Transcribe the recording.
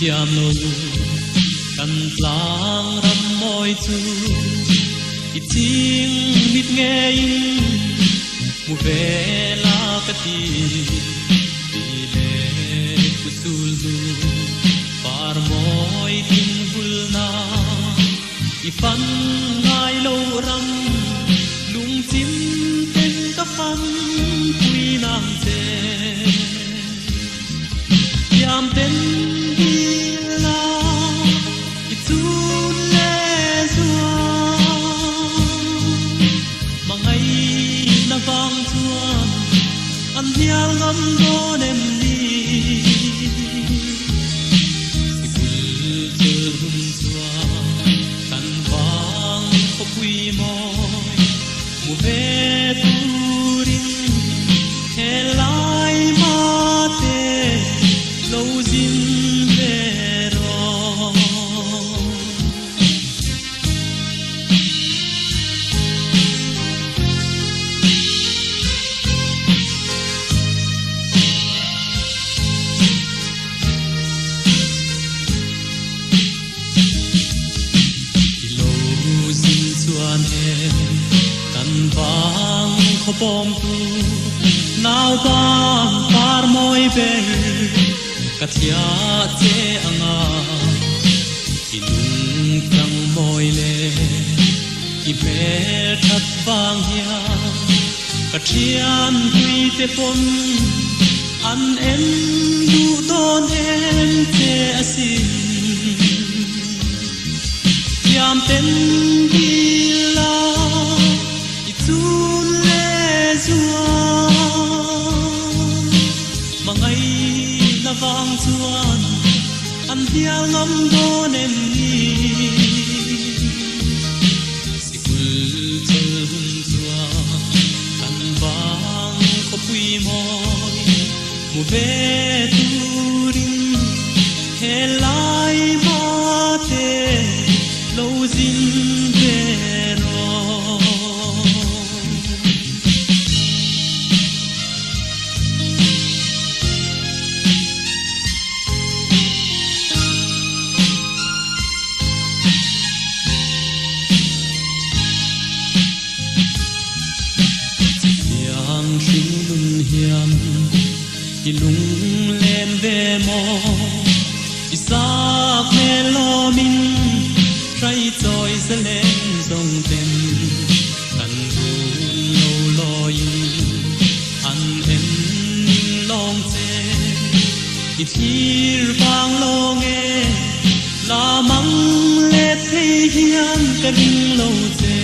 thiam lo kan tlang ram mawi chu i ching mit ngeiin hmu ve la ka ti ti leh pu sul hnu par mawi tin vulna i fan ngai lo ram lungchim ten ka fan pui nang che. Thiam ten dil la i chun leh zual Hmangaihna vang chuan an hnial ngam dawn em ni? Sikul chul hun chuan kan vang khawpui mawi hmu ve turin he lai mate lo zin ve rawh. I lo zin chuan e kan vang khaw bawmtu nau ban par mawi ber ka thia che anga i nung tlang mawi le i hmel that vang hian ka thian pui te pawn an en duh dawn em che asin. Thiam ten dil la i chun leh zual Hmangaihna vang chuan an hnial ngam dawn em ni? Sikul chawlh hun chuan kan vang khawpui mawi hmu ve turin he lai mate lo zin ve rawh. Chutiang hringnun hian i lunglen ve maw? I sak hmel lawmin hrai chawi zalen zawng ten kan run lo lawiin an en ning lawng che. I thlir vang lawng e, la mang let thei hian ka ring lo che.